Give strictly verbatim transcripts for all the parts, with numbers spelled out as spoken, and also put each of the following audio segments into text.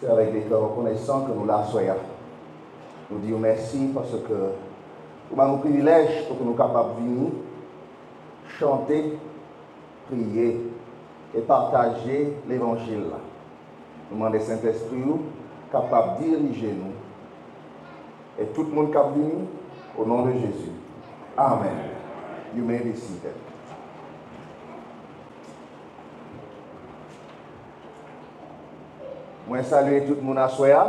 Se avèk de kè rekonesan ke nou la aswè a. Nou di w mèsi paske ou ban nou privilèj pou ke nou kapab vini, chante, priye e pataje levanjil la. Nou mande Sentespri w kapab dirije nou. E tout moun k ap vini, o non de Jezi. Amèn. You may be seated. Mwen salye tout moun aswè a.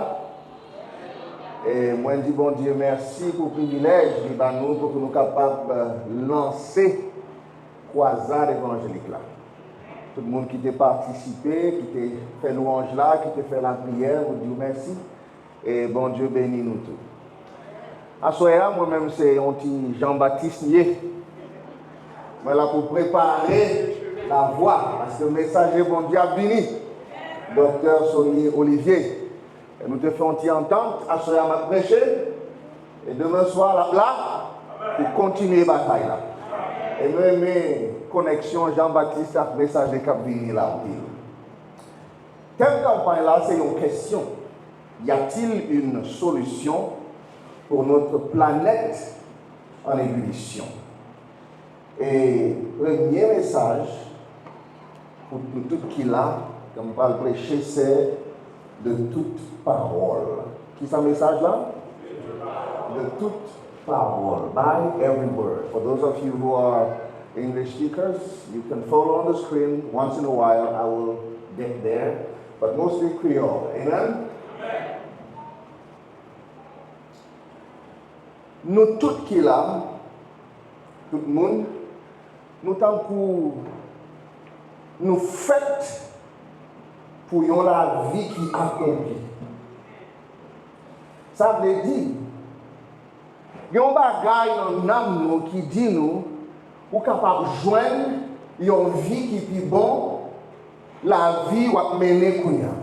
E mwen di Bondye mèsi pou privilèj li ban nou pou ke nou kapab, eh, lanse kwazad evanjelik la. Tout moun ki te patisipe, ki te fè lwanj la, ki te fè lapriyè, nou di w mèsi. E Bondye beni nou tou. Aswè a, mwen menm se yon ti Jean Baptiste m ye. Mwen la pou prepare lavwa, paske mesaje Bondye ap vini. Doktè Sony Olivier. E nou te fè yon ti antant, aswè a m ap preche, e demen swa l ap la pou kontinye batay la. E nou renmen konèksyon Jean Baptiste ak mesaje k ap vini la anpil. Tèm kanpay la se yon kèsyon. Y a-t-il une solution pour notre planète en ébullition? E premye mesaj pou nou tout ki la, ke m pral preche, se de tout pawòl. Kisa mesaj la? De tout pawòl. By every word. For those of you who are English speakers, you can follow on the screen. Once in a while, I will get there. But mostly Creole. Amen? Nou tout ki la, tout moun, nou tankou nou fèt pou yon lavi ki akonpli. Sa vle di, gen yon bagay nan nanm nou ki di nou, ou kapab jwenn yon vi ki pi bon, lavi w ap mennen kounye a.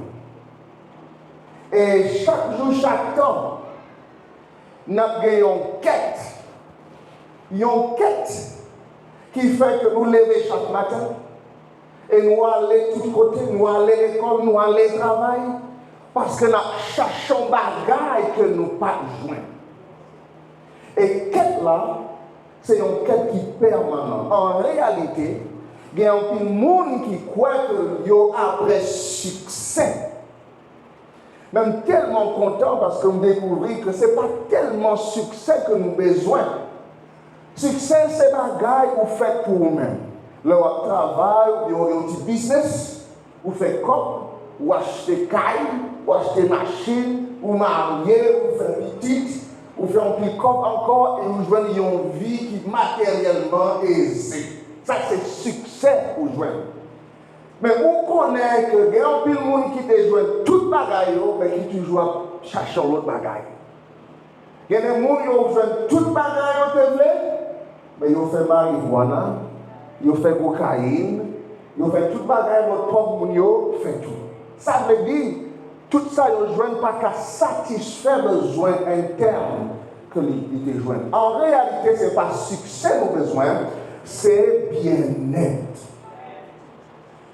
E chak jou, chak tan, n ap gen yon kèt, yon kèt ki fè ke nou leve chak maten, e nou ale tout kote, nou ale lekòl, nou ale travay, paske n ap chache yon bagay ke nou pa t jwenn. E kèt la, se yon kèt ki pèmanan. An reyalite, gen anpil moun ki kwè ke yo apre siksè. Men m tèlman kontan paske m dekouvri ke se pa tèlman siksè ke nou bezwen. Siksè se bagay ou fè pou ou menm. Lè w ap travay oubyen w gen yon ti biznis, ou fè kòb, ou achte kay, ou achte machin, ou marye, ou fè pitit, ou fè yon pil kòb ankò e ou jwenn yon vi ki materyèlman eze. Sa se siksè ou jwenn. Men ou konnen ke gen anpil moun ki te jwenn tout bagay yo, men ki toujou ap chache yon lòt bagay. Gen de moun yo jwenn tout bagay yo te vle, men yo fè marijwana, yo fè kokayin, yo fè tout bagay lòt pòv moun yo fè tou. Sa vle di, tout sa yo jwenn pa ka satisfè bezwen entèn ke li, li te jwenn. An reyalite, se pa siksè nou bezwen, se byennèt.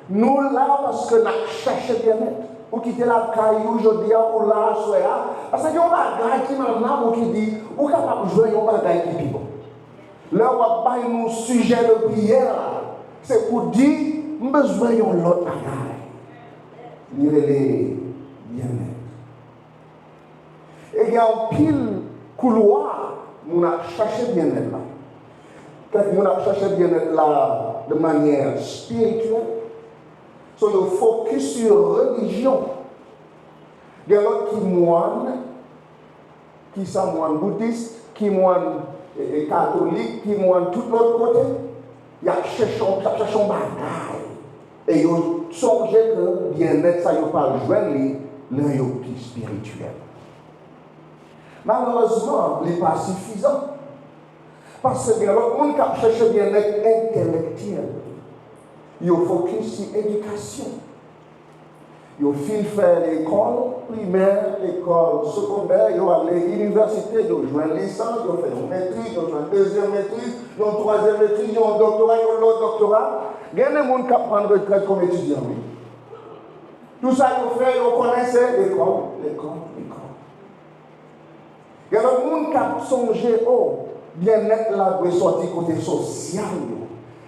Nou la paske n ap chache byennèt. Ou kite lakay ou jodi a, ou la aswè a, paske gen yon bagay ki nan nanm ou ki di ou kapab jwenn yon bagay ki pi bon. Lè w ap bay nou sijè de priyè a, se pou di, m bezwen yon lòt bagay. Li rele byennèt. E gen anpil koulwa moun ap chache byennèt la. Kèk moun ap chache byennèt la de manyè espirityèl. So yo fokis sou relijyon. Gen lòt ki mòn, ki sa mòn boudis, ki mòn, e, e, katolik, ki mòn tout lòt kote. Y ap chèche, y ap chèche yon bagay. E yo sonje ke byennèt sa yo pral jwenn li lè yo pi espirityèl. Malerezman, li pa sifizan. Paske gen lòt moun k ap chèche byennèt entèlektyèl. Yo fokis sou edikasyon. Yo fin fè lekòl primè, lekòl segondè, yo ale inivèsite, yo jwenn lisans, yo fè yon metriz, yo jwenn dezyèm metriz, yon twazyèm metriz, yon doktora, yon lòt doktora. Gen de moun k ap pran retrèt kòm etidyan, wi. Tout sa yo fè, yo konnen se lekòl, lekòl, lekòl. Gen lòt moun k ap sonje, o, byennèt la dwe sòti kote sosyal yo.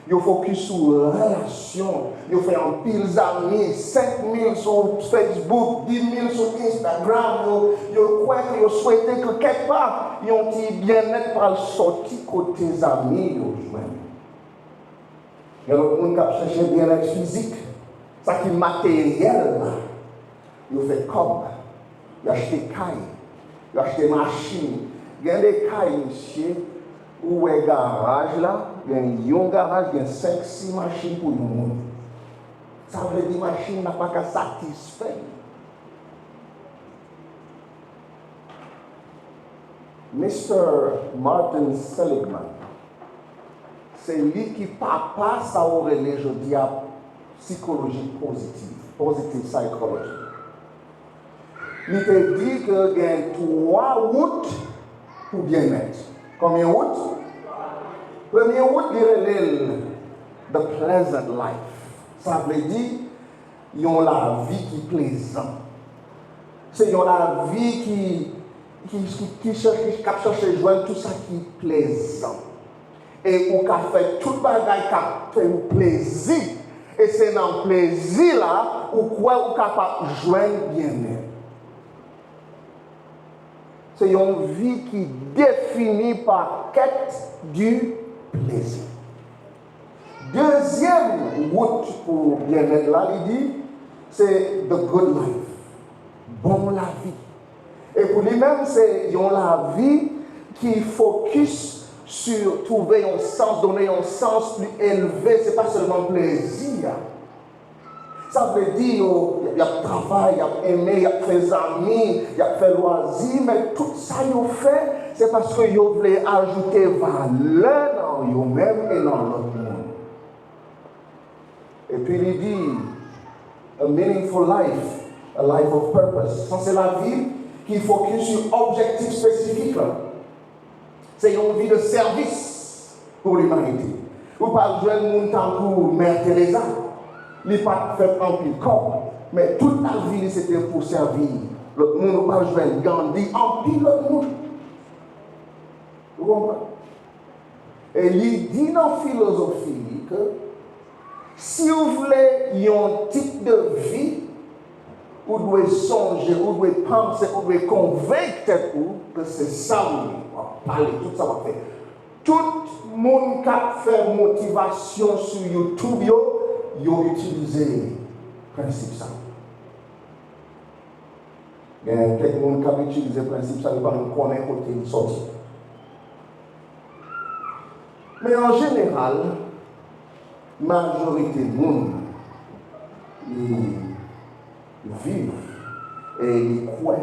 Yo fokis sou relasyon. Yo fè anpil zanmi, senk mil sou Facebook, dis mil sou Instagram. Yo, yo kwè ke yo swete ke kèk pa, yon ti byennèt pral sòti kote zanmi yo jwenn. Gen lòt moun k ap chèche byennèt fizik, sa ki materyèl la. Yo fè kòb, yo achte kay, yo achte machin. Gen de kay, mesye, ou wè garaj la, gen yon garaj, gen senk, sis machin pou yon moun. Sa vle di machin nan pa ka satisfè l. Mister Martin Seligman, se li ki papa sa ou rele jodi a sikoloji pozitiv, positive psychology. Li te di ke gen twa wout pou byennèt. Konbyen wout? Premye wout, li rele l the pleasant life. Sa vle di, yon lavi ki plezan. Se yon lavi ki, ki, ki, ki chèche, k ap chèche jwenn tout sa ki plezan. E ou ka fè tout bagay k ap fè ou plezi. E se nan plezi la, ou kwè ou kapab jwenn byennèt. Se yon vi ki defini pa quête du plaisir. Dezyèm wout pou byennèt la, li di, se the good life, bon lavi. E pou li menm, se yon lavi ki fokis sou twouve yon sans, donnen yon sans pli elve, se pa sèlman plezi a. Sa vle di yo, y ap travay, y ap enmen, y ap fè zanmi, y ap fè lwazi, men tout sa yo fè, se paske yo vle ajoute valè nan yo menm e nan lòt moun. Epi li di, a meaningful life, a life of purpose. Sa se lavi ki fokis sou objektif espesifik la. Se yon vi de sèvis pou limanite. Ou pa jwenn moun tankou Mè Teresa. Li pa t fè anpil kòb, men tout lavi li se te pou sèvi lòt moun. Ou pa jwenn Gandhi, anpil lòt moun. Ou konprann? E li di nan filozofi li ke si w vle yon tip de vi, ou dwe sonje, ou dwe panse, ou dwe konvenk tèt ou ke se sa w ye. W ap pale tout sa w ap fè. Tout moun k ap fè motivasyon sou YouTube yo, yo itilize prensip sa. Gen kèk moun k ap itilize prensip sa, yo pa menm konnen kote li sòti. Men an jeneral, majorite moun, li viv e li kwè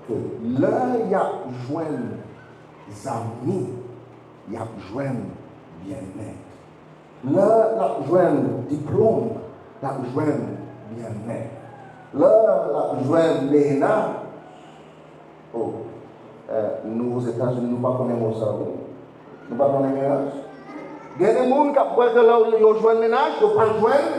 ke lè y ap jwenn zanmi, y ap jwenn byennèt. Lè l ap jwenn diplòm, l ap jwenn byennèt. Lè l ap jwenn mennaj, o, eh, nou Ozetazini, nou pa konnen mo sa, wi. Nou pa konnen mennaj. Gen de moun k ap kwè ke lè yo jwenn mennaj, yo pa jwenn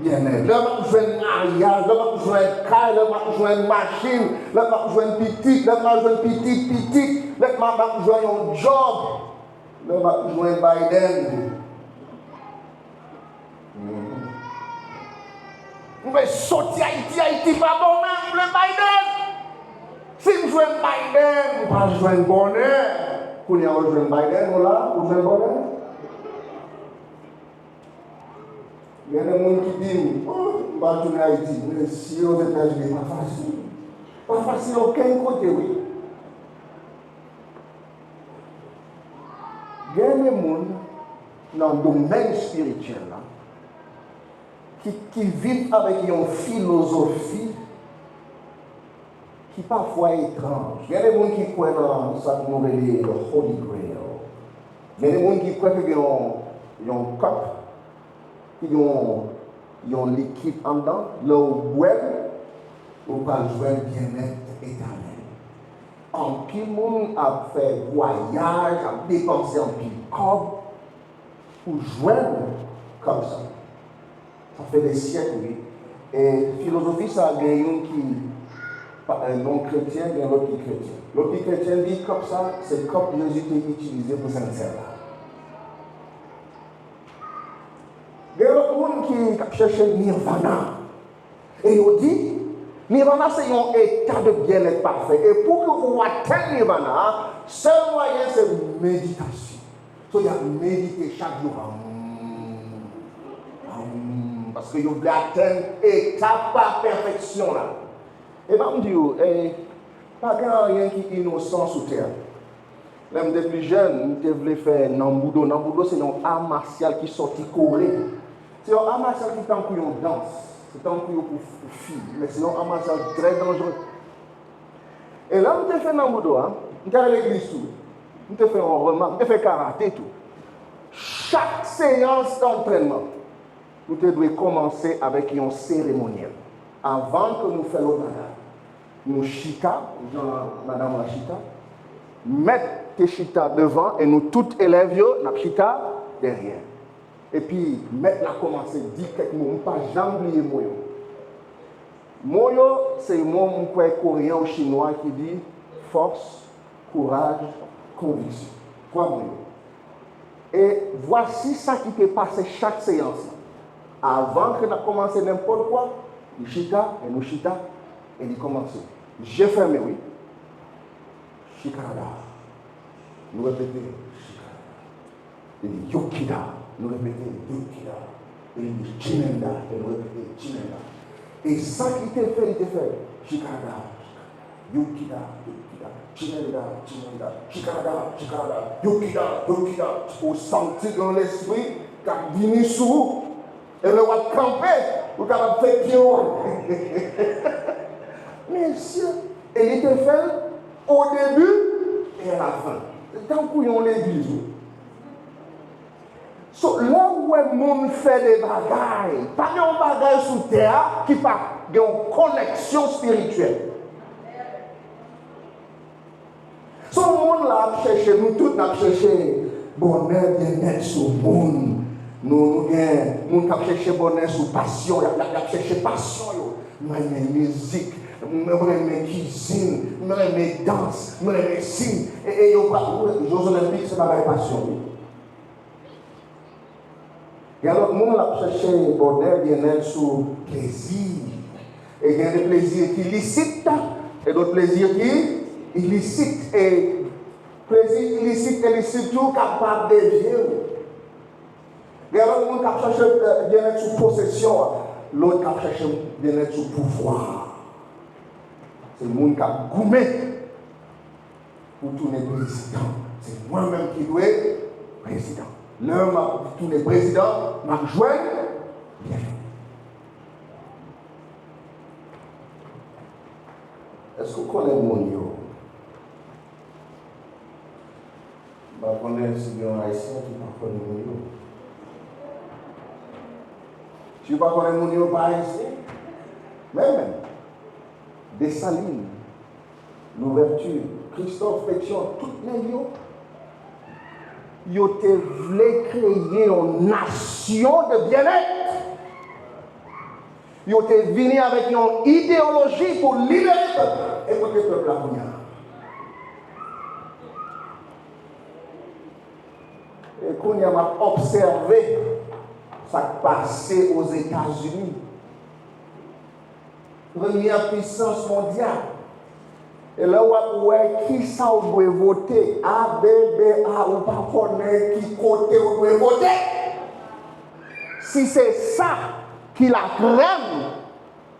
byennèt. Lè m ap jwenn maryaj, lè m ap jwenn kay, lè m ap jwenn machin, lè m ap jwenn pitit, lè m ap jwenn pitit pitit, lè m ap, ap jwenn yon djòb, lè m ap jwenn Biden. M vle soti Ayiti, Ayiti pa bon menm, m vle Biden. Si m jwenn Biden, m pa jwenn bonè. Kounye a ou jwenn Biden, ou la, ou jwenn bonè. Gen de moun ki di m, o, m pa tounen Ayiti. Mesye, Ozetazini pa fasil. Pa fasil okenn kote, wi. Gen de moun nan domèn espirityèl la ki, ki viv avèk yon filozofi ki pafwa etranj. Gen de moun ki kwè nan sa nou rele the Holy Grail. Gen de moun ki kwè ke gen yon, yon kòp ki gen yon, yon likid anndan, lè w bwè l, ou pral jwenn byennèt etènèl. Anpil moun ap fè vwayaj, ap depanse anpil kòb pou jwenn kòb sa. Sa fè de syèk, wi, E filozofi sa a gen youn ki pa- e, non kretyen, gen lòt ki kretyen. Lòt ki kretyen di kòb sa se kòb Jezi te itilize pou Sentsèn la. Gen lòt moun ki k ap chèche nirvana. E yo di, nirvana se yon eta de byennèt pafè. E pou ke ou atenn nirvana a, sèl mwayen se meditasyon. So y ap medite chak jou. Hum, hum, paske yo vle atenn etap pa pèfeksyon la. E ban m di w, e, pa gen anyen ki inosan sou tè a. Lè m te pli jèn, m te vle fè nanboudo. Nanboudo se yon a masyal ki sòti Kore. Se yon a masyal ki tankou yon dans. Se tankou yon pou, pou fi, men se yon a masyal trè danjere. E lè m te fè nanboudo a, m te al legliz tou. M te fè yon remak, m te fè karate tou. Chak seyans antrènman, nou te dwe kòmanse avèk yon seremonyèl. Avan ke nou fè lòt bagay, nou chita, jan madanm lan chita, mèt te chita devan e nou tout elèv yo, n ap chita dèyè. Epi, mèt la kòmanse di kèk mo, m pa janm bliye mo yo. Mo yo, se mo m kwè koreyen ou chinwa ki di fòs, kouraj, konviksyon. Twa mo yo. E vwasi sa ki te pase chak seyans la. Avan ke n ap kòmanse nenpòt kwa, li chita, e nou chita, e li kòmanse. Je fèmen, wi. Chikarada. Nou repete, chikarada. Li di, yokida. Nou repete, yokida. E li di, chinenda. E nou repete, chinenda. E sa ki te fè, li te fè, chikarada. Yokida, yokida, chinenda, chinenda, chikarada, chikarada, yokida, yokida. Ou santi gen yon lespri k ap vini sou ou. E lè w ap kanpe, ou kapab fè pye w. Mesye, e li te fè l o debi e a la fen. Se tankou yon legliz, wi. So, lè w wè moun fè de bagay, pa gen yon bagay sou tè a ki pa gen yon konèksyon espirityèl. So, moun la ap chèche, nou tout n ap chèche bonè, byennèt sou moun. Nou, nou gen moun k ap chèche bonè sou pasyon, y ap, y ap, y ap chèche pasyon yo. Mwen renmen mizik, mwen renmen kizin, mwen renmen dans, mwen renmen si. E, e yo pa, Jeux Olympiques se bagay pasyon, wi. Gen lòt moun l ap chèche bonè, byennèt sou plezi. E gen de plezi ki lisit, e dòt plezi ki ilisit. E plezi ilisit, ilisit tou kapab devye w. Gen lòt moun k ap chèche, eh, byennèt sou posesyon, lòt k ap chèche byennèt sou pouvwa. Se moun k ap goumen pou tounen prezidan. Se mwen menm ki dwe prezidan. Lè m ap tounen prezidan, m ap jwenn byen. Èske w konnen moun yo? M pa konnen si gen yon Ayisyen ki pa konnen moun yo. Si w pa konnen moun yo, pa Ayisyen. Men, men. Desalin, Louverture, Christophe, Pétion, tout nèg yo, yo te vle kreye yon nasyon de byennèt. Yo te vini avèk yon ideyoloji pou libere pèp la. E kote pèp la kounye a? E kounye a, m ap obsève sa k pase Ozetazini. Premyè pisans mondyal. E lè w ap wè kisa w dwe vote, A, B, B, A, ou pa konnen ki kote w dwe vote. Si se sa ki lakrèm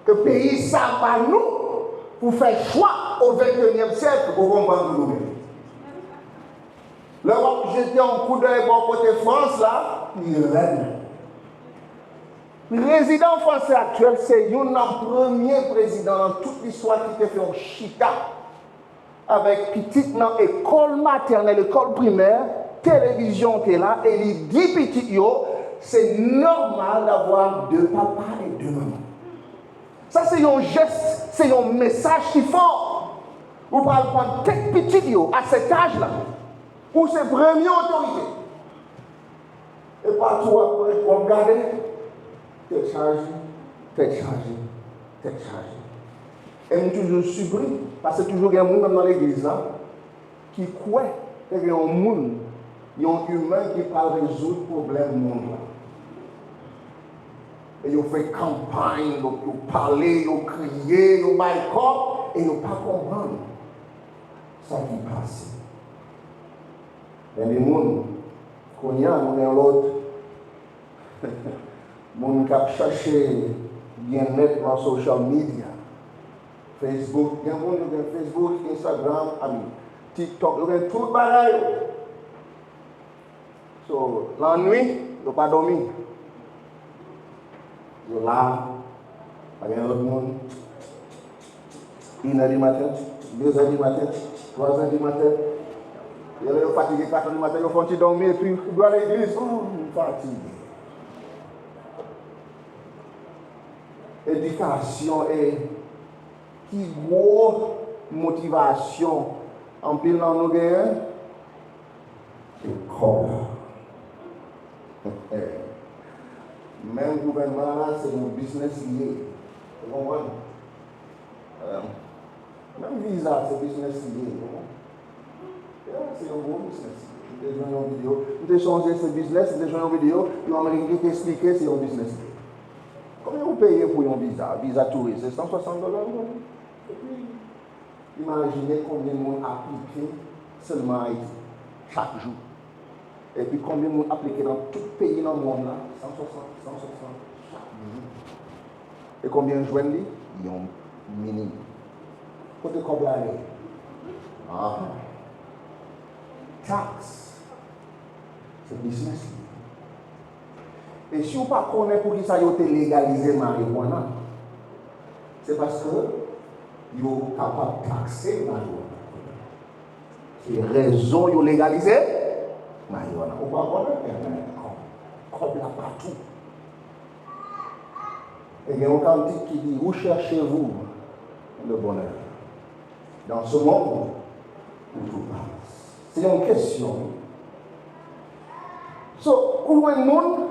ke peyi sa ba nou pou fè chwa o ventenyèm syèk, ou konprann pou nou menm. Lè w ap jete yon koudèy bò kote Frans la, li rèd. Prezidan fransè aktyèl se youn nan premye prezidan nan tout listwa ki te fè yon chita avèk pitit nan ekòl matènèl, ekòl primè, televizyon te la, e li di pitit yo, c'est normal d'avoir deux papas et deux mamans. Sa se yon jès, se yon mesaj ki fò. Ou pral pran tèt pitit yo a sèt aj la. Ou se premye otorite. E patou w ap, w ap gade, tèt chaje. Tèt chaje, tèt chaje. E m toujou sipri, paske toujou gen moun, menm nan legliz la, ki kwè ke gen yon moun, yon imen ki pral rezoud pwoblèm mond lan. E yo fè kanpay, yo, yo pale, yo kriye, yo bay kòb, e yo pa konprann sa ki pase. Gen de moun, kounye a, nou gen lòt moun k ap chache byennèt nan social media. Facebook, gen moun yo gen Facebook, Instagram, I mean, TikTok, yo gen tout bagay yo. So, lannwit, yo pa dòmi. Yo la, pa gen lòt moun. Inè di maten, dezè di maten, twazè di maten. Yo lè yo fatige, katè di maten, yo fè yon ti dòmi, epi yo dwe al legliz. Oh, m fatige. Edikasyon e pi gwo motivasyon anpil nan nou genyen, se kòb la. Menm gouvènman an la, se yon biznis li ye. Ou konprann? Menm viza, se biznis li ye. Ou konprann? Yeah, se yon gwo biznis. M te jwenn yon videyo. M te sonje se biznis, m te jwenn yon videyo, yon Ameriken ki te esplike se yon biznis li ye. Konbyen ou peye pou yon viza? Viza touris, se san swasant dola, ou konprann? Epi, imajine konbyen moun aplike sèlman Ayiti, chak jou. Epi konbyen moun aplike nan tout peyi nan mond lan, san swasant, san swasant, chak jou. E konbyen jwenn li? Yon minim. Kote kòb la ye? Aha. Taks. Se biznis li. E si w pa konnen poukisa yo te legalize marijuana, se paske yo kapab takse marijuana. Se rezon yo legalize marijuana. Ou pa konnen, ebyen, kòb, kòb la patou. E gen yon kantik ki di, Où cherchez-vous le bonheur? Dans ce monde où tout passe. Se yon kesyon. So, ou jwenn moun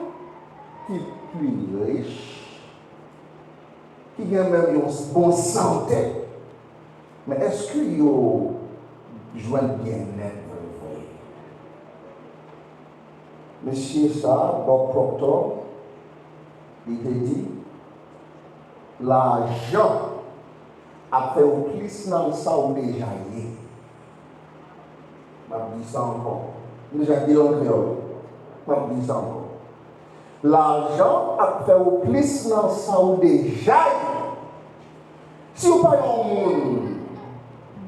ki pi rich, ki gen menm yon bon sante, men èske yo jwenn byennèt vre vre? Mesye sa, Bob Proctor, li te di, lajan ap fè w plis nan sa w deja ye. M ap di sa ankò. M deja di l an kreyòl. M ap di sa ankò. Lajan ap fè w plis nan sa w deja ye. Si w pa yon moun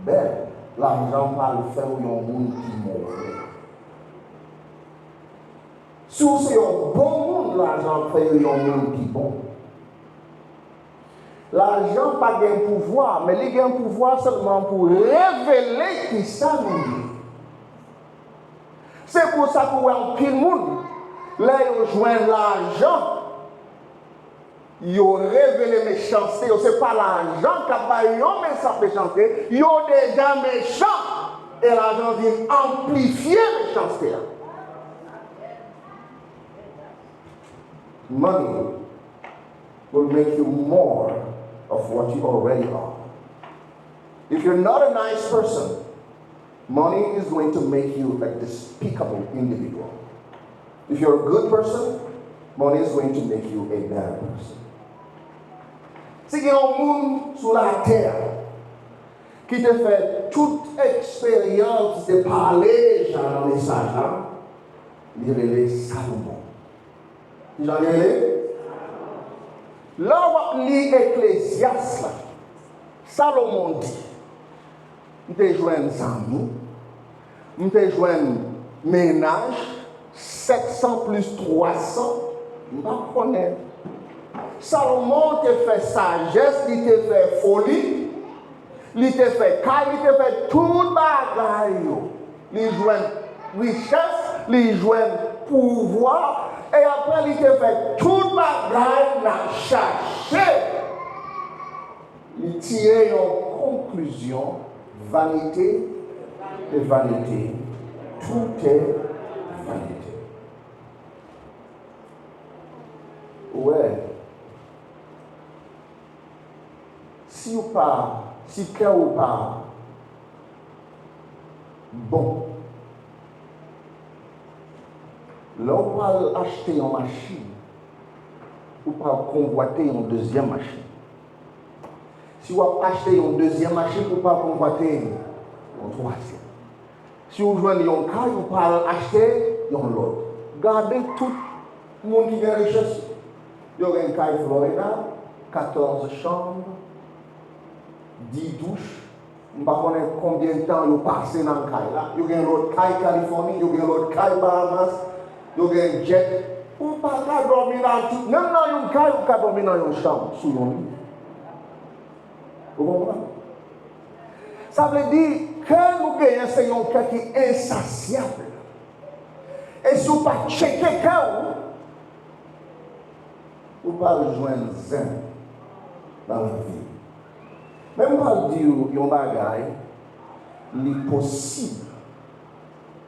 bèl, lajan pral fè w yon moun ki move. Si w se yon bon moun, lajan ap fè w yon moun ki bon. Lajan pa gen pouvwa, men li gen pouvwa sèlman pou revele kisa nou ye. Se pou sa pou w wè anpil moun, lè yo jwenn lajan, yo revele mechanste yo. Se pa lajan k ap bay yo yon mesaj mechanste, yo deja mechan. E lajan vin anplifye mechanste a. Money will make you more of what you already are. If you're not a nice person, money is going to make you a despicable individual. If you're a good person, money is going to make you a better person. Si gen yon moun sou latè a ki te fè tout eksperyans de pale jan nan mesaj la, li rele Salomon. Kijan li rele? Lè w ap li Eklezyas la, Salomon di, m te jwenn zanmi, m te jwenn mennaj, sèt san plis twa san, m pa konnen. Salomon te fè sajès, li te fè foli, li te fè kay, li te fè tout bagay yo. Li jwenn richès, li jwenn pouvwa, e apre li te fè tout bagay n ap chache. Li tire yon konklizyon, vanité de vanité, tout est vanité. Ou wè, Si w pa, si kè w pa bon, lè w pral achte yon machin, ou pral konvwate yon dezyèm machin. Si w ap achte yon dezyèm machin, ou pral konvwate yon twazyèm. Si w jwenn yon kay, ou pral achte yon lòt. Gade tout moun ki gen richès yo. Yo gen kay Florida, katòz chanm, dis douch, m pa konnen konbyen tan yo pase nan kay la. Yo gen lòt kay Kalifòni, yo gen lòt kay Bahamas, yo gen jet. Ou pa ka dòmi nan tout, menm nan yon kay, ou ka dòmi nan yon chanm, sou yon li. Ou konprann? Sa vle di, kè nou genyen se yon kè ki ensasyab. E si w pa tcheke kè w, ou pral jwenn zen nan lavi. Men m pral di w yon bagay, li posib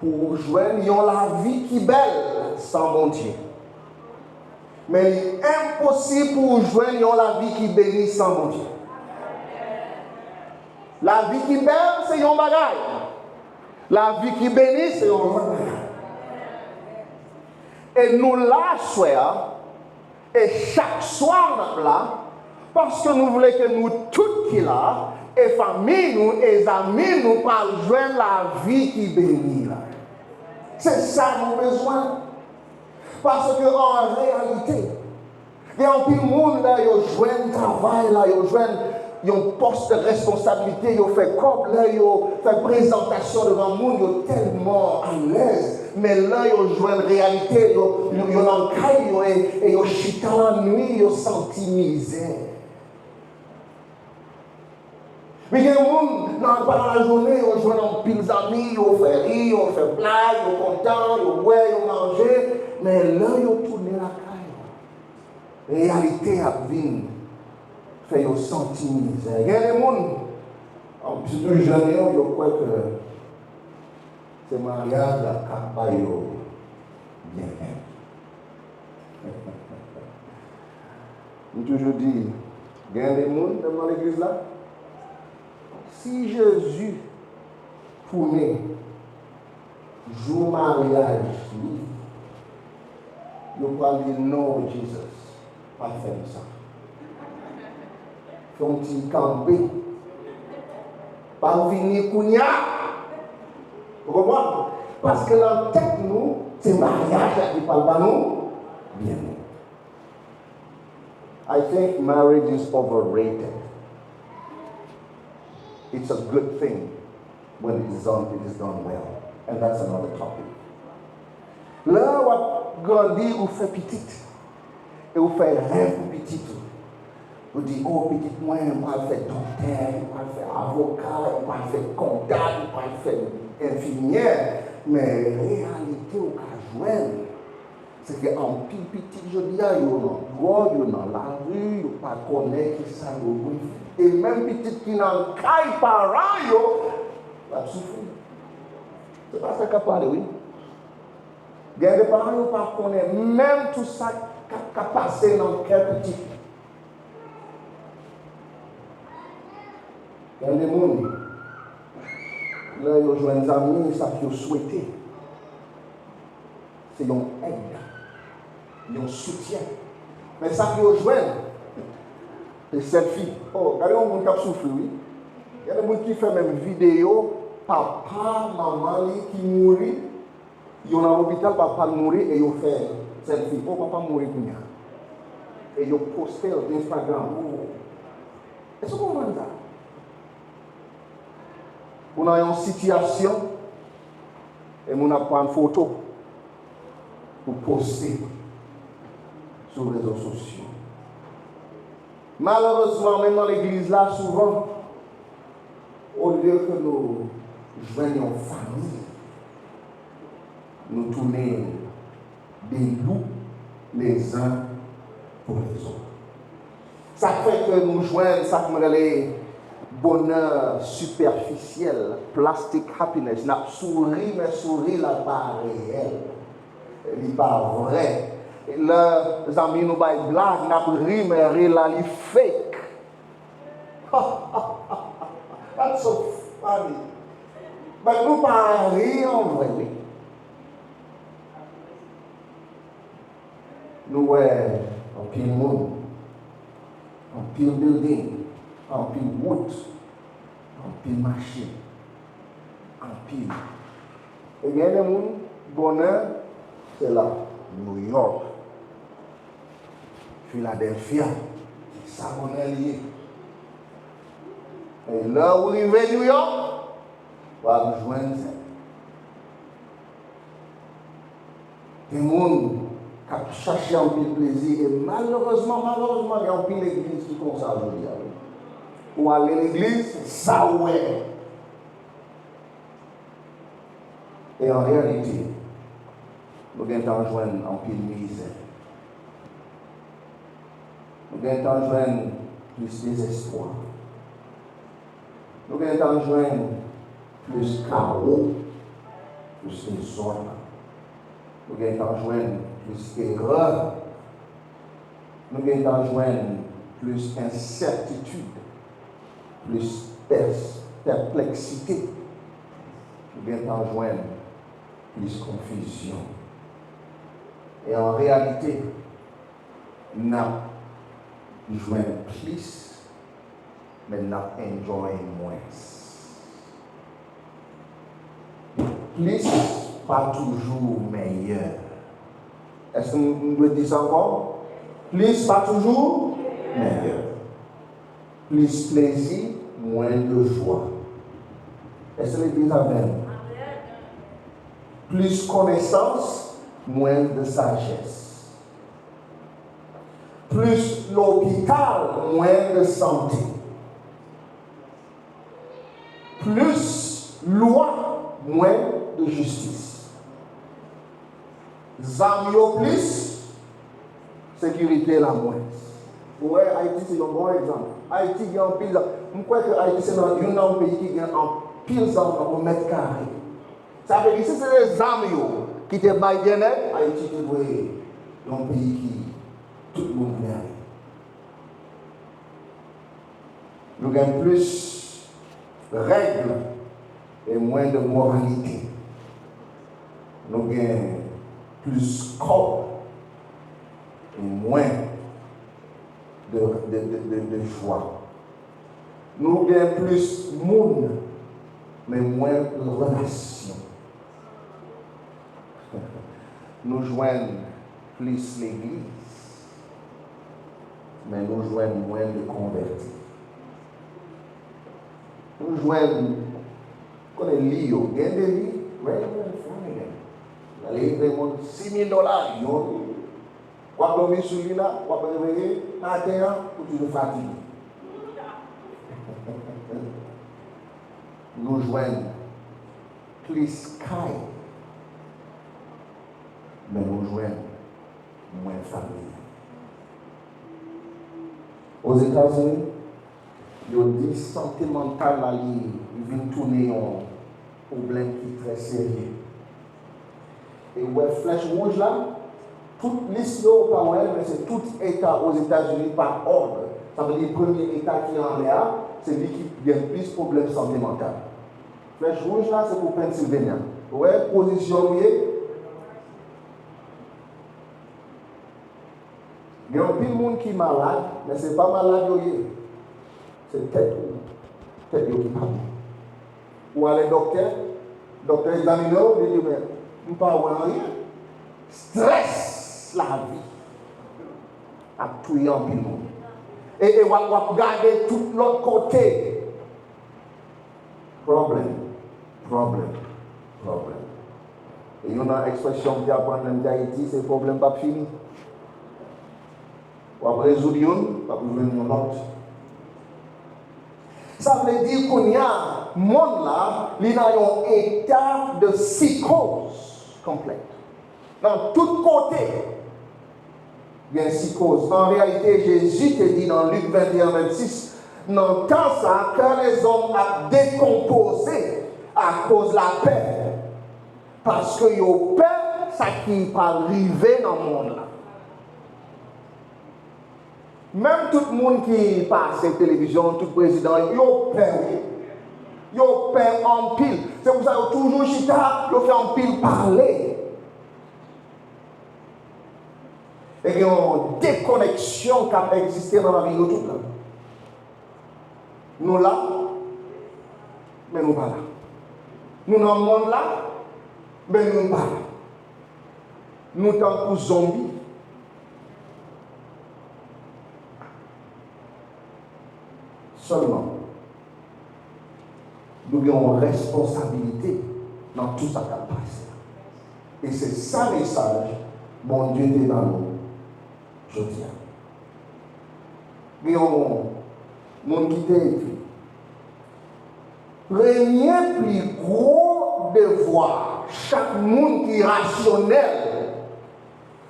pou w jwenn yon lavi ki bèl san Bondye. Men li enposib pou w jwenn yon lavi ki beni san Bondye. Lavi ki bèl, se yon bagay. Lavi ki beni, se yon lòt bagay. E nou la aswè a, e chak swa n ap la, paske nou vle ke nou tout ki la, e fanmi nou, e zanmi nou, pral jwenn lavi ki beni la. Se sa nou bezwen. Paske an reyalite, gen anpil moun lè yo jwenn travay la, yo jwenn yon pòs de responsablite, yo fè kòb, lè yo fè prezantasyon devan moun, yo tèlman alèz. Men lè yo jwenn reyalite, yo, yo, yo nan kay yo e, e yo chita lannwi, yo santi mizè. Men gen moun, nan, pandan lajounen, yo jwenn anpil zanmi, yo fè ri, yo fè blag, yo kontan, yo bwè, yo manje. Men lè yo tounen lakay yo, reyalite ap vin fè yo santi mizè. Gen de moun, an, sitou jèn yo, yo kwè ke se maryaj la k ap bay yo byen. M toujou di, gen de moun, menm nan legliz la, si Jezi tounen jou maryaj li, yo pral di, "No, Jesus, pa fè m sa. Fè yon ti kanpe. Pa vini kounye a." Ou konprann? Paske nan tèt nou, se maryaj la ki pral ba nou byen. I think marriage is overrated. It's a good thing when it is done, it is done well. And that's another topic. Lè w ap grandi, ou fè pitit, e ou fè rèv pou pitit ou. Ou di, "O, pitit mwen pral fè doktè, li pral fè avoka, li pral fè kontab, li pral fè enfimyè." Men reyalite ou ka jwenn, se ke anpil pitit jodi a, yo nan dwòg, yo nan lari, yo pa konnen kisa yo vle. E menm pitit ki nan kay paran yo, l ap soufri. Se pa sa k ap pale, wi. Gen de paran yo pa konnen menm tout sa k ap, k ap pase nan kè pitit. Gen de moun, lè yo jwenn zanmi, sa k yo swete, se yon èd, yon soutyen. Men sa k yo jwenn, se sèlfi. Oh, gade yon moun k ap soufri, wi. Gen de moun ki fè menm videyo papa, manman li ki mouri, yo nan lopital, papa l mouri, e yo fè sèlfi. Oh, papa m mouri kounye a. E yo poste l Instagram. Oh. Èske w konprann sa? Ou nan yon sitiyasyon, e moun ap pran foto pou poste sou rezo sosyo. Malerezman, menm nan legliz la, souvan, olye ke nou jwenn yon fanmi, nou tounen des loups les uns pour les autres. Sa k fè ke nou jwenn sa k mwen rele bonè sipèfisyèl, plastic happiness. N ap souri, men souri la pa reyèl. Li pa vrè. Lè zanmi nou bay blag, n ap ri, men ri la li fake. But nou pa ri an vre, wi. Nou wè anpil moun, anpil building, anpil wout, anpil machin, anpil. E gen de moun, bonè, se la, New York, Philadelphia, se sa bonè li ye. E lè ou rive New York, w ap jwenn sa. Gen moun k ap chache anpil plezi, e malerezman, malerezman, gen anpil legliz ki konsa jodi a, wi. Ou ale legliz, se sa ou wè. E an reyalite, nou gentan jwenn anpil mizè. Nou gentan jwenn plis dezespwa. Nou gentan jwenn plis kawo, plis dezòd. Nou gentan jwenn plis erè. Nou gentan jwenn plis ensètitid, plis pès-, pèpleksite. Nou gentan jwenn plis konfizyon. E an reyalite, n ap jwenn plis, men n ap enjoy mwens. Plis pa toujou meyè. Èske m, m dwe di sa ankò? Plis pa toujou meyè. Plis plezi, mwen de jwa. Èske legliz avè m? Plis konesans, mwen de sajès. Plis lopital, mwen de sante. Plis lwa, mwen de jistis. Zam yo plis, sekirite la mwens. Ou wè, Ayiti se yon bon egzanp. Ayiti gen anpil zam. M kwè ke Ayiti se nan youn nan peyi ki gen anpil zam nan yon mèt kare. Sa vle di, si se te zam yo ki te bay byennèt, Ayiti te dwe yon peyi ki tout moun vle ale. Nou gen plis règ e mwen de moralite. Nou gen plis kòb e mwen de, de, de, de, de jwa. Nou gen plis moun, men mwen relasyon. Nou jwenn plis legliz, men nou jwenn mwen de konvèti. Nou jwenn, konnen li yo, gen de li, red and fine. Lè li te moun sis mil dola, yon li. W ap dòmi sou li la, w ap reveye, maten an, ou toujou fatige. Nou jwenn plis kay, men nou jwenn mwen fanmi. Ozetazini, yo di sante mantal la, li vin tounen yon pwoblèm ki trè serye. E ou wè flèch wouj la, tout lis yo, ou pa wè l, men se tout eta Ozetazini pa òd. Sa vle di premye eta ki anlè a, se li ki gen plis pwoblèm sante mantal. Flèch wouj la, se pou Pennsylvania. Ou wè pozisyon nou ye? Gen anpil moun ki malad, men se pa malad yo ye. Se tèt ou, tèt yo ki pa byen. Ou ale dòktè, dòktè egzamine w, li di, "Men, m pa wè anyen." Strès lavi ap touye anpil moun. E, e w ap, w ap gade tout lòt kote. Pwoblèm, pwoblèm, pwoblèm. E youn nan ekspresyon m te aprann lè m te Ayiti, se pwoblèm p ap fini. W ap rezoud youn, w ap jwenn yon lòt. Sa vle di kounye a, monn la, li nan yon eta de sikoz konplèt. Nan tout kote, gen sikoz. An reyalite, Jezi te di nan Lik venteyen vennsis, nan tan sa, kè lèzòm ap dekonpoze akoz lapè, paske yo pè sa ki pral rive nan monn la. Menm tout moun ki pase televizyon, tout prezidan, yo pè, wi. fè anpil. Se pou sa yo toujou chita, yo fè anpil pale. E gen yon dekoneksyon k ap egziste nan lavi nou tout la. Nou la, men nou pa la. Nou nan mond la, men nou pa la. Nou tankou zonbi. Sèlman, nou gen yon responsabilite nan tout sa k ap pase a. E se sa mesaj Bondye te ban nou jodi a. Gen yon moun ki te ekri, premye pli gwo devwa chak moun ki rasyonèl,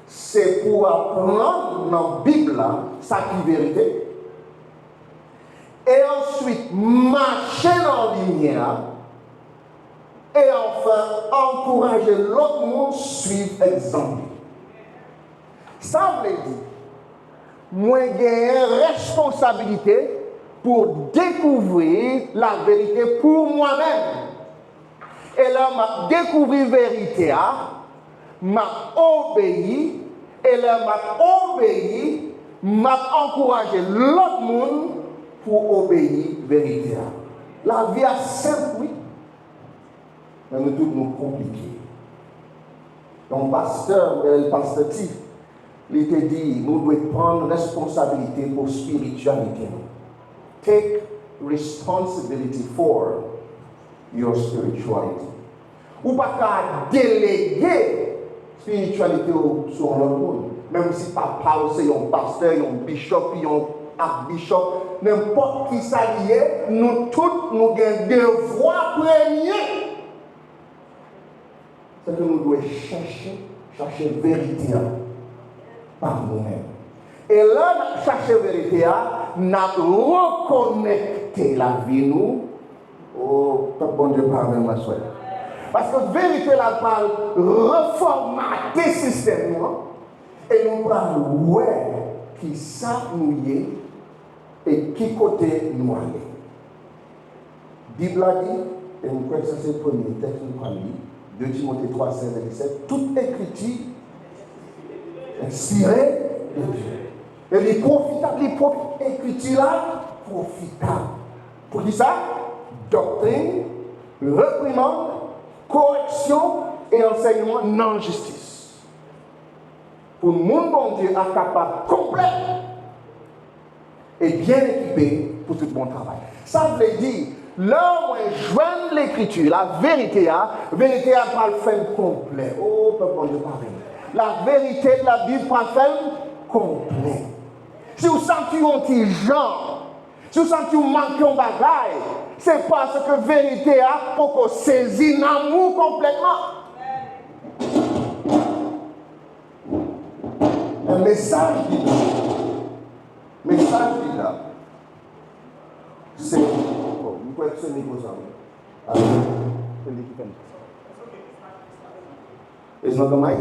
se pou aprann nan Bib la sa ki verite, e answit mache nan limyè a, e anfen ankouraje lòt moun swiv egzanp li. Sa vle di, mwen genyen responsabilite pou dekouvri laverite pou mwen menm. E lè m ap dekouvri verite a, m ap obeyi. E lè m ap obeyi, m ap ankouraje lòt moun pou obeyi verite a. Lavi a senp, wi. Men nou tout nou konplike. Yon pastè, ou rele l pastè T, li te di, nou dwe pran responsabilite pou espirityalite nou. Take responsibility for your spirituality. Ou pa ka delege espirityalite w sou yon lòt moun. Menm si papa w se yon pastè, yon bishop, yon akbishop, nenpòt ki sa li ye, nou tout nou gen devwa premye. Se ke nou dwe chèche, chache verite a pa nou menm. E lè n ap chache verite a, n ap rekonekte lavi nou. O, pèp Bondye pa avè mwen aswè. Paske verite la pral refòmate sistèm nou an, e nou pral wè kisa nou ye e ki kote nou ale. Bib la di, e m kwè ke sa se premye tèks nou pral li, de Timote twa, sèz e disèt, tout ekriti enspire de Dye. E li pwofitab, li pwofi-, ekriti la pwofitab. Pou ki sa? Doktrin, reprimann, koreksyon e ansèyman nan jistis. Pou moun Bondye a kapab konplè e byen ekipe pou tout bon travay. Sa vle di, lè mwen jwenn lekriti, laverite a, verite a pral fè m konplè. O, pèp Bondye pa vre. Laverite de la Bib pral fè m konplè. Si w santi w yon ti jan, si w santi w manke yon bagay, se paske verite a poko sezi nanm ou konplètman. Men mesaj Bib la, mesaj Bib la, se, bon, m kwè se mikwo sa, wi. Alò, se li ki fè m. It's not the mic.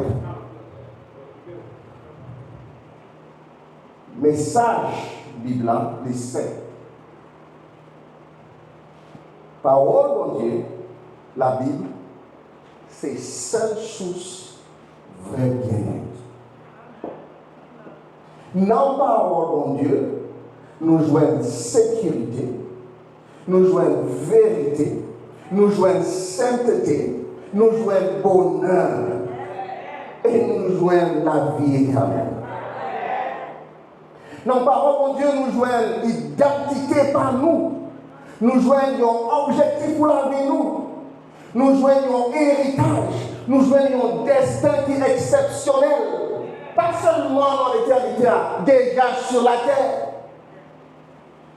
Mesaj Bib la, li senp. Pawòl Bondye, Labib, se sèl sous vrè byennèt. Nan pawòl Bondye, nou jwenn sekirite, nou jwenn verite, nou jwenn sentete, nou jwenn bonè, e nou jwenn lavi etènèl. Nan pawòl Bondye, nou jwenn idantite pa nou. Nou jwenn yon objektif pou lavi nou. Nou jwenn yon eritaj. Nou jwenn yon desten ki eksepsyonèl. Pa sèlman nan letènite a, deja sou latè.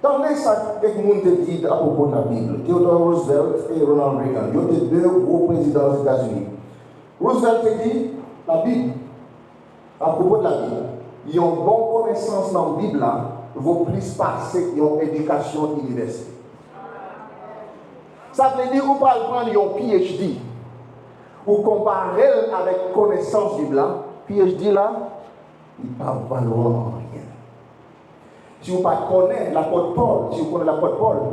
Tande sa kèk moun te di apwopo de Labib, Theodore Roosevelt e Ronald Reagan. Yo te de gwo prezidan Ozetazini. Roosevelt te di, Labib, apwopo de Labib, yon bon konesans nan Bib la vo plis pase yon edikasyon inivèsite. Sa vle di ou pral pran yon P H D, ou konpare l avèk konesans Bib la, P H D la, li pa valwa anyen. Si w pa t konnen lapòt Pòl, si w konnen lapòt Pòl,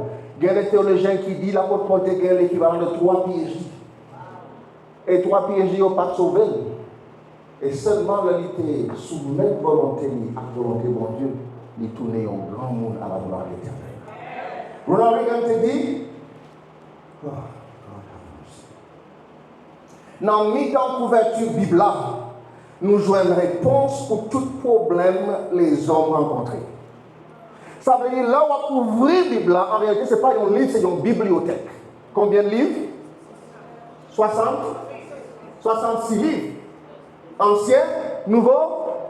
Gen de teyolojyen ki di lapot Pòl te gen lekivalan de twa P H D. E twa P H D yo pa t sove l. E sèlman lè li te soumèt volonte li ak volonte Bondye, li tounen yon granmoun à la gloire éternelle. Ronald Reagan te di, nan mitan kouvèti Bib la, nou jwenn repons pou tout pwoblèm lèzòm rankontre. Sa vle di, lè w ap ouvri Bib la, an reyalite, se pa yon liv, se yon bibliyotèk. Konbyen liv? Swasant? Swasannsis liv. Ansyen, Nouvo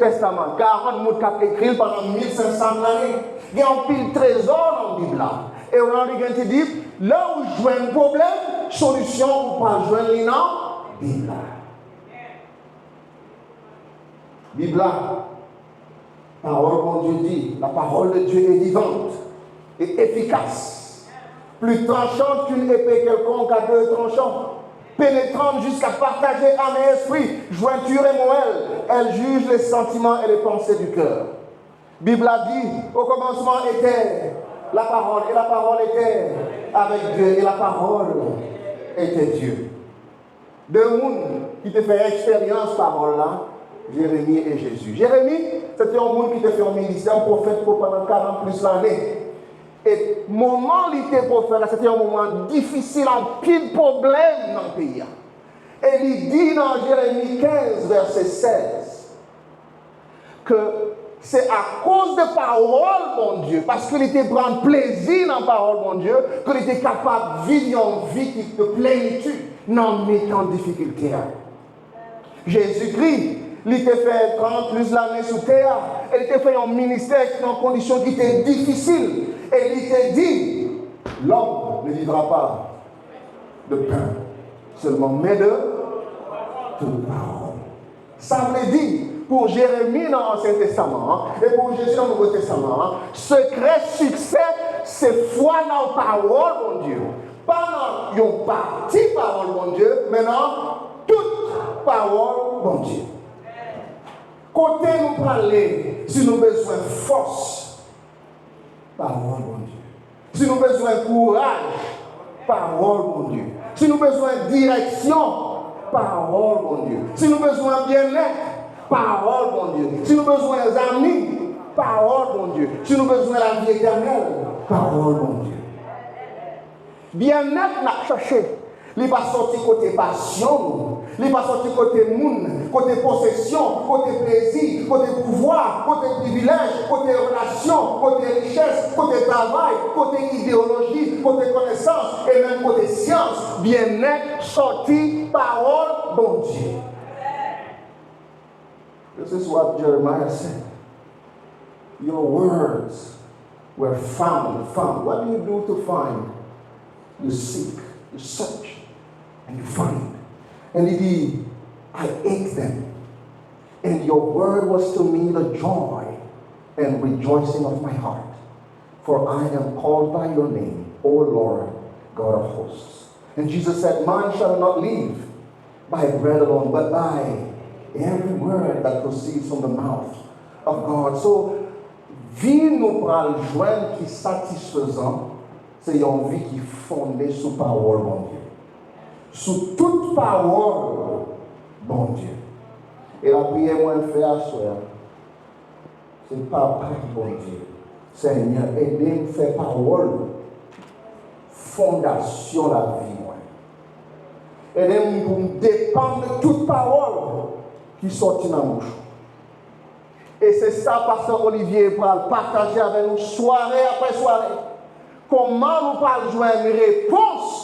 Testaman. Karant moun k ap ekri l pandan mil senk san lane. Gen anpil trezò nan Bib la. E Ronald Reagan te di, lè w jwenn pwoblèm, solisyon ou pral jwenn li nan Bib la. Bib la, pawòl Bondye di, la parole de Dieu est vivante et efficace, plus tranchante qu'une épée quelconque à deux tranchants, pénétrante jusqu'à partager âme et esprit, jointure et moelle, elle juge les sentiments et les pensées du cœur. Bib la di, au commencement était la parole, et la parole était avec Dieu, et la parole était Dieu. De moun ki te fè eksperyans pawòl la, Jeremi e Jezi. Jeremi, se te yon moun ki te fè yon ministè pwofèt pou pandan karant plis lane. E moman li te pwofèt la, se te yon moman difisil, anpil pwoblèm nan peyi a. E li di nan Jeremi kenz, vèsè sèz, ke se akoz de pawòl Bondye, paske li te pran plezi nan pawòl Bondye, ke li te kapab viv yon vi ki de plenitid nan mitan difikilte a. Jezikri, li te fè trant plis lane sou tè a, e li te fè yon ministè nan kondisyon ki te difisil, e li te di, l'homme ne vivra pas de pain seulement, mais de toute parole. Sa vle di, pou Jeremi nan Ansyen Testaman an e pou Jezi nan Nouvo Testaman an, sekrè siksè se fwa nan pawòl Bondye. Pa nan yon pati pawòl Bondye, men nan tout pawòl Bondye. Kote nou prale si nou bezwen fòs? Pawòl Bondye. Si nou bezwen kouraj, pawòl Bondye. Si nou bezwen direksyon, pawòl Bondye. Si nou bezwen byennèt, pawòl Bondye. Si nou bezwen zanmi, pawòl Bondye. Si nou bezwen lavi etènèl, pawòl Bondye. Byennèt n ap chache. Li pa sòti kote pasyon nou. Li pa sòti kote moun, kote posesyon, kote plezi, kote pouvwa, kote privilèj, kote relasyon, kote richès, kote travay, kote ideyoloji, kote konesans, e menm kote syans. Byennèt sòti pawòl Bondye. This is what Jeremiah said. Your words were found. Found. What do you do to find? You seek, you search, and you find. And indeed, I ate them. And your word was to me the joy and rejoicing of my heart. For I am called by your name, O Lord, God of hosts. And Jesus said, man shall not live by bread alone, but by every word that proceeds from the mouth of God. So, vi nou pral jwenn ki satisfezan, se yon vi ki fonde sou pawòl Bondye. Sou tout pawòl Bondye. E lapriyè mwen fè aswè a, se Papa Bondye, Senyè, ede m fè pawòl ou fondasyon lavi mwen. Ede m pou m depann de tout pawòl ki sòti nan bouch ou. E se sa Pastè Olivier pral pataje avè nou sware apre sware. Kòman nou pral jwenn repons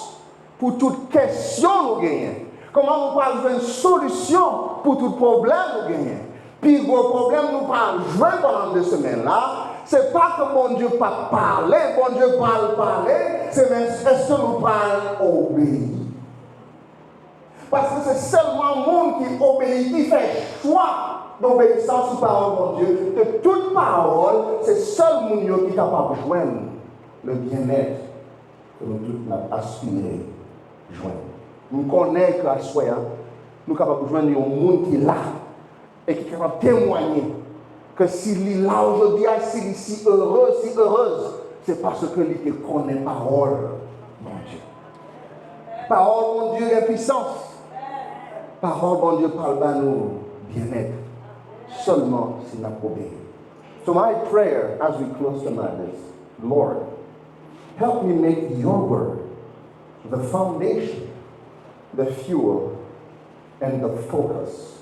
pou tout kesyon nou genyen? Kòman nou pral jwenn solisyon pou tout pwoblèm nou genyen? Pi gwo pwoblèm nou pral jwenn pandan de semèn la, se pa ke Bondye p ap pale, Bondye pral pale, se men èske nou pral obeyi? Paske se sèlman moun ki obeyi, ki fè chwa d'obéissance sou pawòl Bondye, ke tout pawòl, se sèl moun yo ki kapab jwenn le byennèt ke nou tout n ap aspire jwenn. M konnen ke aswè a, nou kapab jwenn yon moun ki la e ki kapab temwaye ke si li la jodi a, si li si ere, si erez, Se paske li te konnen pawòl Bondye. Pawòl Bondye gen pisans. Pawòl Bondye pral ba nou byennèt sèlman si n ap obeyi. So my prayer as we close tonight is, Lord, help me make your word the foundation, the fuel, and the focus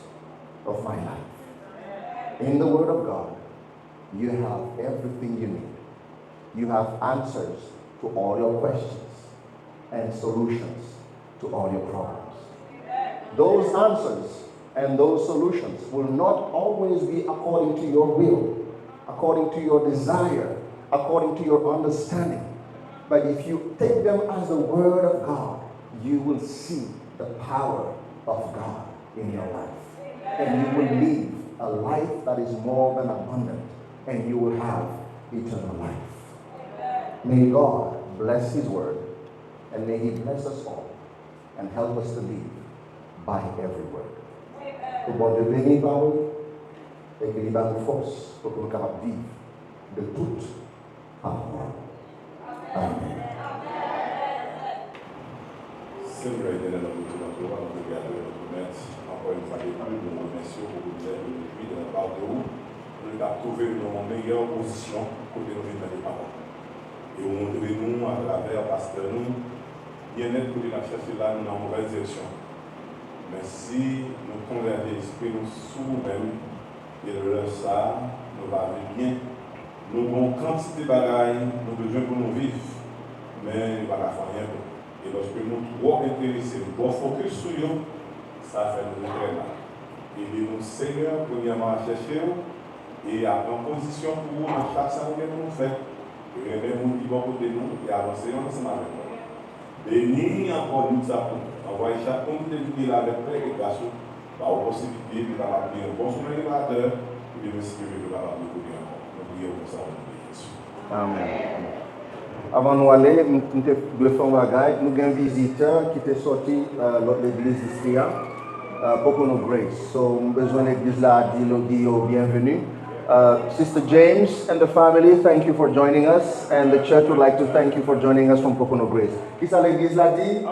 of my life. In the Word of God, you have everything you need. You have answers to all your questions and solutions to all your problems. Those answers and those solutions will not always be according to your will, according to your desire, according to your understanding. But if you take them as the Word of God, you will see the power of God in your life. And you will live a life that is more than abundant, and you will have eternal life. May God bless His Word, and may He bless us all and help us to live by every word. Ke Bondye beni pawòl li, e ke li ba nou fòs pou ke nou kapab viv de tout pawòl. Amen. Seigneur éternel, nou te nan glwa, nou te gade nou remèt ankò yon fwa de plis, nou remèsye w pou gouvènman de la part de ou. Nou te twouve nou nan yon meyè pozisyon kote nou vin tande pawòl. E ou montre nou atravè pastè nou, byennèt kote n ap chèche la, nou nan movèz direksyon. Men si nou konvèti lespri nou sou ou menm, e lè sa a, nou va viv byen. Nou gen yon kantite bagay nou bezwen pou nou viv, men nou pa ka fè anyen pou nou. E lòske nou twò enterese, nou twò fokis sou yo, sa fè nou trè mal. Ede nou, Senyè, premyèman a chèche w, e a pran pozisyon pou ou nan chak sa nou gen pou nou fè. Renmen moun ki bò kote nou, e avanse yo ansanm avèk nou. Beni ankò lit sa pou nou. Anvwaye chak moun ki te vini la avèk kè e gras ou, ba yo posiblite pou yo kapab gen yon bon somèy reparatè, pou demen si Dye vle yo kapab retounen ankò. Nou priye w konsa o non de Jezi. Amen. Avan nou ale, m m te dwe fè yon bagay. Nou gen vizitè ki te sòti uh, lòt legliz isi a, uh, Pocono Grace. So, m bezwen legliz la di, di yo byenveni. Uh, Sister James and the family, thank you for joining us. And the church would like to thank you for joining us from Pocono Grace. Kisa legliz la di?